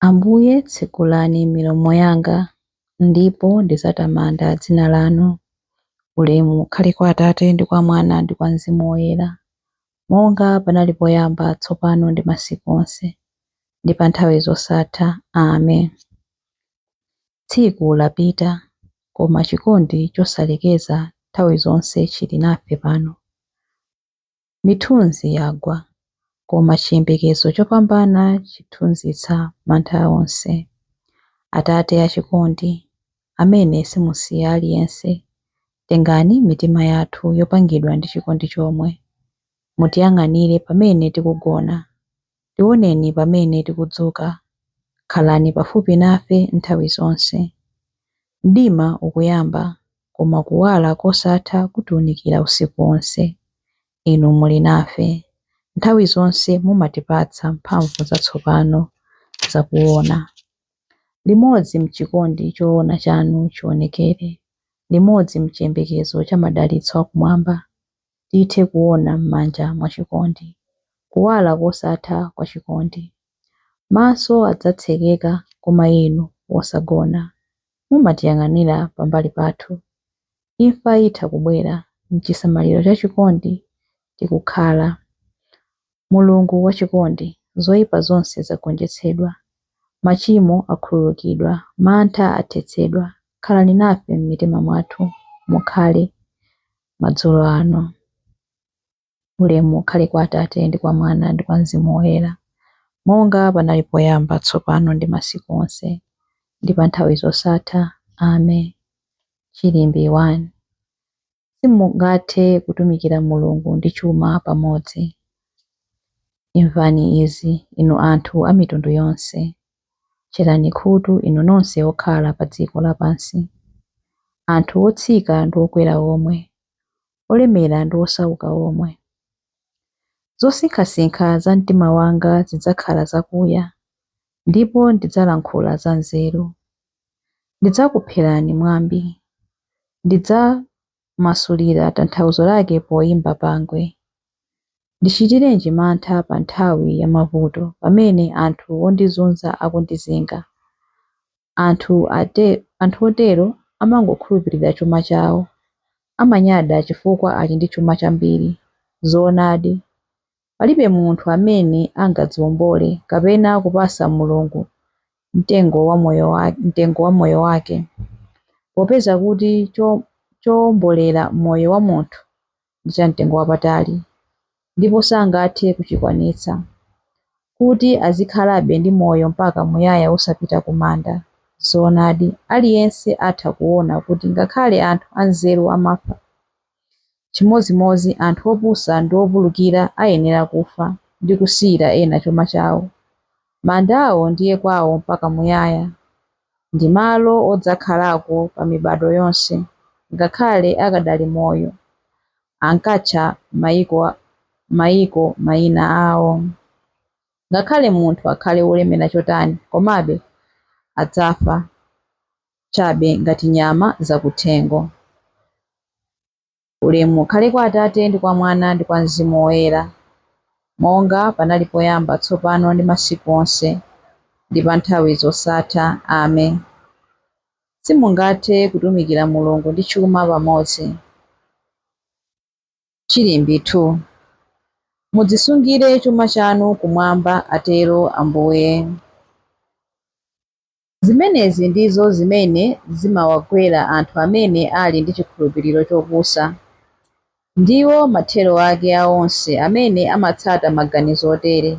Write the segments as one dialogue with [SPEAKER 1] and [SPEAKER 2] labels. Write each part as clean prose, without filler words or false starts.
[SPEAKER 1] Ambuye, tsekulani milomo yanga, ndipo ndidzatamanda dzina lanu. Ulemu ukhale kwa Atate ndi kwa Mwana ndi kwa Mzimu Woyera, monga panali poyamba, tsopano ndi masiku onse, ndi pa nthawi zosatha. Amen. Tsiku lapita, koma chikondi chosalekeza nthawi zonse chili nafe pano. Mithunzi yagwa, koma chiyembekezo chopambana chithunzitsa mantha onse. Atate achikondi, amene simusiya aliyense, tengani mitima yathu yopangidwa ndi chikondi chomwe. Mutiyang'anire pamene tikugona, tioneni pamene tikudzuka, khalani pafupi nafe nthawi zonse. Mdima ukuyamba, koma kuwala kosatha kutiwunikira usiku wonse. Inu muli nafe, nthawi zonse mumatipatsa mphamvu zatsopano zakuona. Limodzi m'chikondi choona chanu chionekere, limodzi m'chiyembekezo cha madalitso akumwamba, tithe kuona m'manja mwa chikondi, kuwala kosatha kwa chikondi. Maso adzatsekeka, koma inu wosagona, mumatiyang'anira pambali pathu. Imfa itha kubwera, m'chisamaliro cha chikondi tikukhala. Mulungu wachikondi, zoyipa zonse zagonjetsedwa, machimo akhululukidwa, mantha athetsedwa. Khalani nafe m'mitima mwathu, mukhale madzulo ano. Ulemu ukhale kwa Atate ndi kwa Mwana ndi kwa Mzimu Woyera, monga panali poyamba, tsopano ndi masiku onse, ndi pa nthawi zosatha. Amen. Chilimbi 1. Simungathe kutumikira Mulungu ndi chuma pamodzi. Imvani izi, inu anthu a mitundu yonse. Tcherani khutu inu nonse okhala pa dziko lapansi. Anthu otsika ndi okwera omwe, olemera ndi osauka omwe. Zosinkhasinkha za mtima wanga zidzakhala zakuya, ndipo ndidzalankhula za nzeru. Ndidzakupherani mwambi, ndidzamasulira tanthauzo lake poyimba pangwe. Ndichitirenji mantha pa nthawi ya mavuto, pamene anthu ondizunza akundizinga? Anthu otero amangokhulupirira chuma chawo, amanyada chifukwa ali ndi chuma chambiri. Zoonadi, palibe munthu amene angadziwombole kapena kupatsa Mulungu mtengo wa moyo wake, popeza kuti chowombolera moyo wa munthu ndi chamtengo wapatali, ndipo sangathe kuchikwanitsa, kuti azikhalabe ndi moyo mpaka muyaya osapita ku manda. Zoonadi, aliyense atha kuona kuti ngakhale anthu anzeru amafa. Chimodzimodzi anthu opusa ndi opulukira ayenera kufa ndi kusiyira ena chuma chawo. Manda awo ndiye kwawo mpaka muyaya, ndi malo odzakhalako pa mibado yonse. Ngakhale akadali moyo, ankatcha mayiko mayina awo. Ngakhale munthu akhale wolemera chotani, komabe adzafa chabe ngati nyama zakuthengo. Ulemu ukhale kwa Atate ndi kwa Mwana ndi kwa Mzimu Woyera, monga panali poyamba, tsopano ndi masiku onse, ndi pa nthawi zosatha. Amen. Simungathe kutumikira Mulungu ndi chuma pamodzi. Chilimbi 2. Mudzisungire chuma chanu kumwamba, atero Ambuye. Zimenezi ndizo zimene zimawagwera anthu amene ali ndi chikhulupiriro chopusa. Ndiwo mathero ake a onse amene amatsata maganizo otere.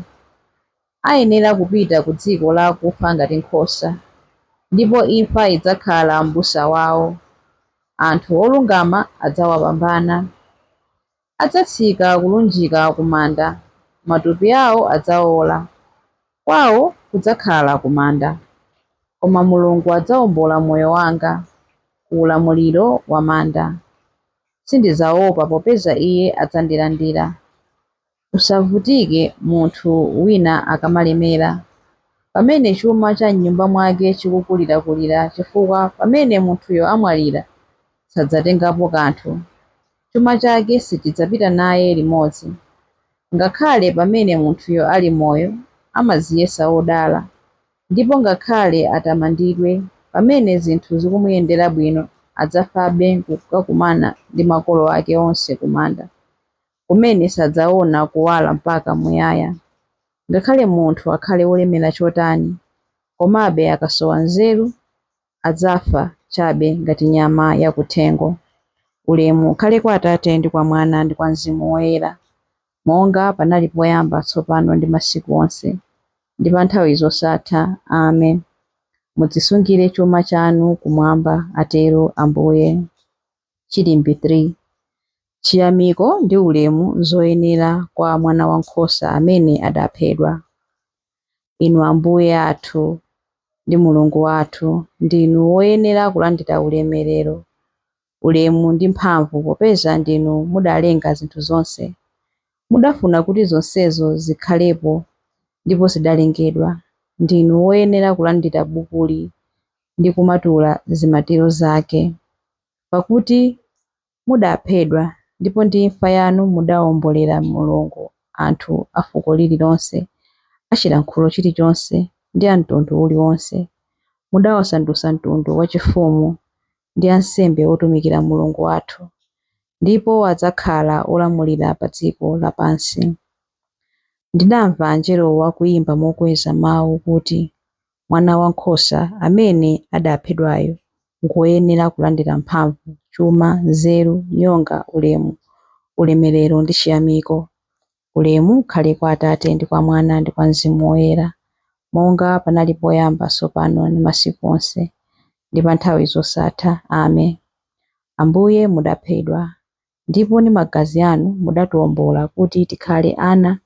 [SPEAKER 1] Ayenera kupita ku dziko la akufa ngati nkhosa, ndipo imfa idzakhala m'busa wawo. Anthu olungama adzawapambana. Adzatsika kulunjika ku manda, matupi awo adzawola, kwawo kudzakhala ku manda. Koma Mulungu adzawombola moyo wanga ku ulamuliro wa manda. Sindidzaopa popeza Iye adzandilandira. Usavutike munthu wina akamalemera, pamene chuma cha m'nyumba mwake chikukulirakulira, chifukwa pamene munthuyo amwalira sadzatengapo kanthu. Chuma chake sichidzapita naye limodzi. Ngakhale pamene munthuyo ali moyo, amadziyesa wodala. Ndipo ngakhale atamandidwe pamene zinthu zikumuyendera bwino, adzafabe n'kukakumana ndi makolo ake onse ku manda, kumene sadzaona kuwala mpaka muyaya. Ngakhale munthu akhale wolemera chotani, komabe akasowa nzeru, adzafa chabe ngati nyama yakuthengo. Ulemu ukhale kwa Atate ndi kwa Mwana ndi kwa Mzimu Woyera, monga panali poyamba, tsopano ndi masiku onse, ndi pa nthawi zosatha. Amen. Mudzisungire chuma chanu kumwamba, atero Ambuye. Chilimbi 3. Chiyamiko ndi ulemu n'zoyenera kwa Mwana Wankhosa amene adaphedwa. Inu Ambuye athu ndi Mulungu wathu, ndinu woyenera kulandira ulemerero, ulemu ndi mphamvu, popeza ndinu mudalenga zinthu zonse. Mudafuna kuti zonsezo zikhalepo, ndipo zidalengedwa. Ndinu woyenera kulandira bukuli ndi kumatula zimatiro zake. Pakuti mudaphedwa, ndipo ndi imfa yanu mudawombolera Mulungu anthu a fuko lililonse, a chilankhulo chilichonse ndi a mtundu uliwonse. Mudawasandutsa mtundu wachifumu ndi ansembe otumikira Mulungu wathu, ndipo adzakhala olamulira pa dziko lapansi. Ndidamva angelowo akuyimba mokweza mawu kuti, Mwana Wankhosa amene adaphedwayu ngoyenera kulandira mphamvu, chuma, nzeru, nyonga, ulemu, ulemerero ndi chiyamiko. Ulemu ukhale kwa Atate ndi kwa Mwana ndi kwa Mzimu Woyera, monga panali poyamba, tsopano ndi masiku onse, ndi pa nthawi zosatha. Amen. Ambuye mudaphedwa, ndipo ndi magazi anu mudatiwombola kuti tikhale ana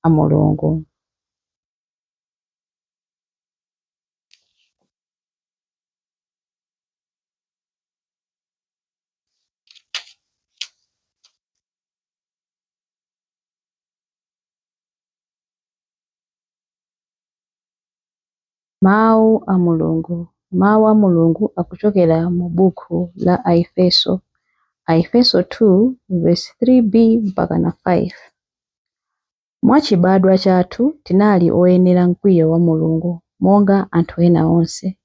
[SPEAKER 1] a Mulungu. Mawu a Mulungu. Mawu a Mulungu akuchokera mu buku la Aefeso, Aefeso 2 verse 3b mpaka na 5. Mwachibadwa chathu tinali oyenera mkwiyo wa Mulungu monga anthu ena onse.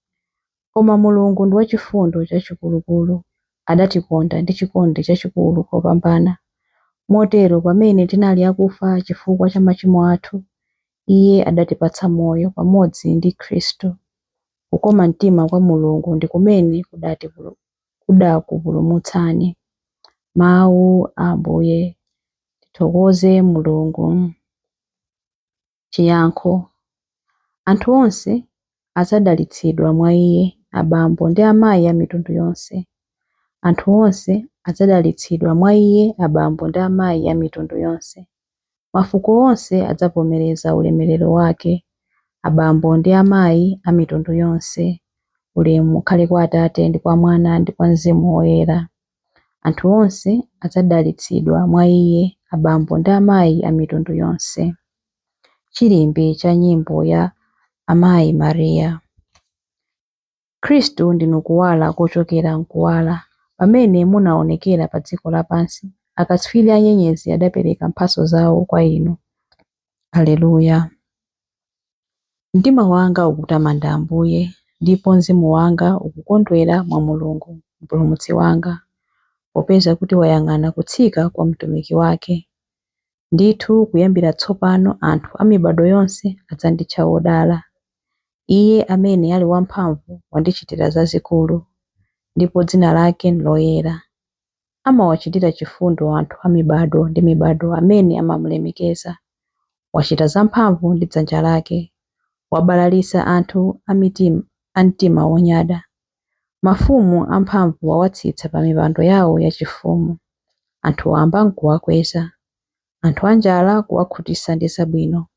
[SPEAKER 1] Koma Mulungu ndi wachifundo chachikulukulu, adatikonda ndi chikondi chachikulu kopambana. Motero pamene tinali akufa chifukwa cha machimo athu, Iye adatipatsa moyo pamodzi ndi Khristu. Kukoma mtima kwa Mulungu ndi kumene kudakupulumutsani. Mawu a Ambuye. Tithokoze Mulungu. Chiyankho. Anthu onse adzadalitsidwa mwa Iye, abambo ndi amayi a mitundu yonse. Anthu onse adzadalitsidwa mwa Iye, abambo ndi amayi a mitundu yonse. Mafuko onse adzavomereza ulemerero wake, abambo ndi amayi a mitundu yonse. Ulemu ukhale kwa Atate ndi kwa Mwana ndi kwa Mzimu Woyera. Anthu onse adzadalitsidwa mwa Iye, abambo ndi amayi a mitundu yonse. Chilimbi cha nyimbo ya Amayi Maria. Khristu ndinu kuwala kochokera m'kuwala. Pamene munaonekera pa dziko lapansi, akatswiri a nyenyezi adapereka mphatso zawo kwa inu. Aleluya. Mtima wanga ukutamanda Ambuye, ndipo mzimu wanga ukukondwera mwa Mulungu, Mpulumutsi wanga, popeza kuti wayang'ana kutsika kwa mtumiki wake. Ndithu kuyambira tsopano anthu a mibadwo yonse adzanditcha wodala. Iye amene ali wamphamvu wandichitira zazikulu, ndipo dzina lake n'loyera. Amawachitira chifundo anthu a mibadwo ndi mibadwo amene amamulemekeza. Wachita zamphamvu ndi dzanja lake, wabalalitsa anthu a mtima wonyada. Mafumu amphamvu wawatsitsa pa mipando yawo yachifumu, anthu wamba n'kuwakweza, anthu anjala kuwakhutitsa ndi zabwino,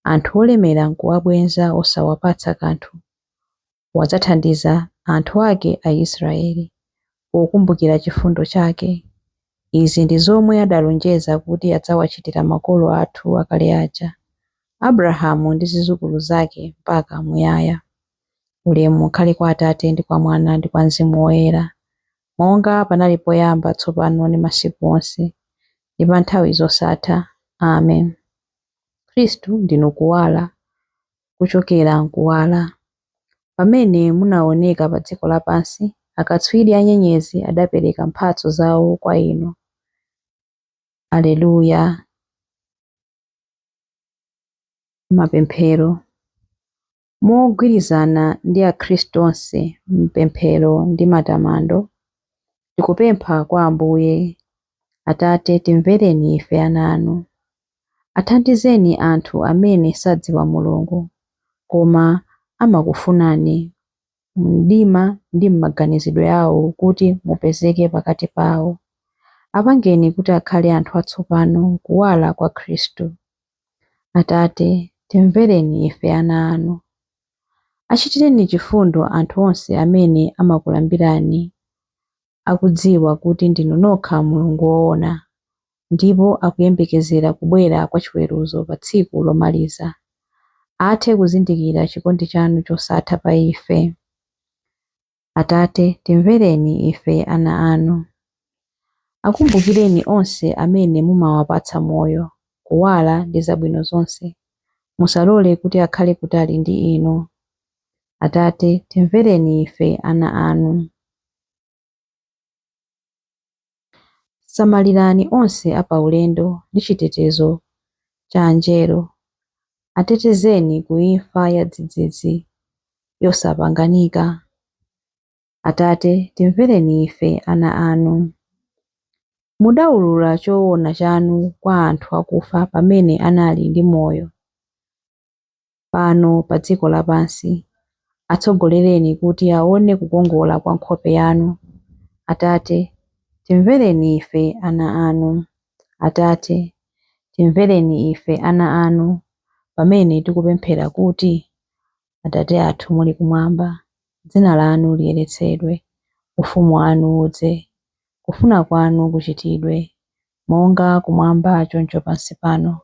[SPEAKER 1] anthu olemera n'kuwabweza osawapatsa kanthu. Wadzathandiza anthu ake Aisraeli, pokumbukira chifundo chake. Izi ndi zomwe adalonjeza kuti adzawachitira makolo athu akale aja, Abrahamu ndi zidzukulu zake mpaka muyaya. Ulemu ukhale kwa Atate ndi kwa Mwana ndi kwa Mzimu Woyera, monga panali poyamba, tsopano ndi masiku onse, ndi pa nthawi zosatha. Amen. Khristu ndinu kuwala. kuchokera m'kuwala. Pamene munaoneka pa dziko lapansi, akatswiri a nyenyezi adapereka mphatso zawo kwa inu. Aleluya. Mapemphero. Mogwirizana ndi Akhristu onse m'pemphero ndi matamando, tikupempha kwa Ambuye. Atate, timvereni ife ana anu. Athandizeni anthu amene sadziwa Mulungu, koma amakufunani mdima ndi m'maganizidwe awo kuti mupezeke pakati pawo. Apangeni kuti akhale anthu atsopano m'kuwala kwa Khristu. Atate, timvereni ife ana anu. Achitireni chifundo anthu onse amene amakulambirani akudziwa kuti ndinu nokha Mulungu woona, ndipo akuyembekezera kubwera kwa chiweruzo pa tsiku lomaliza. Athe kuzindikira chikondi chanu chosatha pa ife. Atate, timvereni ife ana anu. Akumbukireni onse amene mumawapatsa moyo, kuwala ndi zabwino zonse. Musalole kuti akhale kutali ndi inu. Atate, timvereni ife ana anu. Samalirani onse apaulendo ndi chitetezo cha anjelo. Atetezeni ku imfa ya dzidzidzi yosapanganika. Atate, timvereni ife ana anu. Mudawulula choona chanu kwa anthu akufa pamene anali ndi moyo pano pa dziko lapansi. Atsogolereni kuti aone kukongola kwa nkhope yanu. Atate, timvereni ife ana anu. Atate, timvereni ife ana anu pamene tikupemphera kuti, Atate athu muli kumwamba, dzina lanu liyeretsedwe, ufumu wanu udze, kufuna kwanu kuchitidwe, monga kumwamba choncho pansi pano.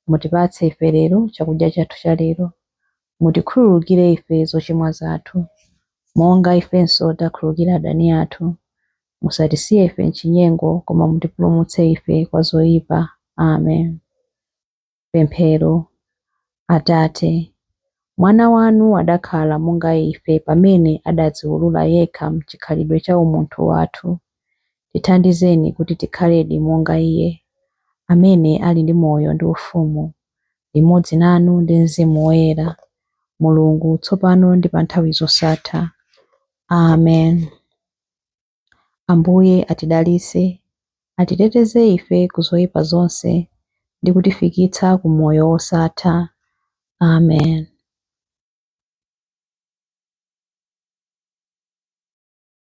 [SPEAKER 1] Mutipatse ife lero chakudya chathu cha lero. Mutikhululukire ife zochimwa zathu, monga ifenso takhululukira adani athu. Musatisiye ife m'chinyengo, koma mutipulumutse ife kwa zoyipa. Amen. Pemphero. Atate, Mwana wanu adakhala monga ife pamene adadziwulula yekha m'chikhalidwe cha umunthu wathu. Tithandizeni kuti tikhaledi monga Iye, amene ali ndi moyo ndi ufumu, limodzi nanu ndi Mzimu Woyera, Mulungu, tsopano ndi pa nthawi zosatha. Amen. Ambuye atidalitse, atiteteze ife ku zoyipa zonse, ndi kutifikitsa ku moyo wosatha. Amen.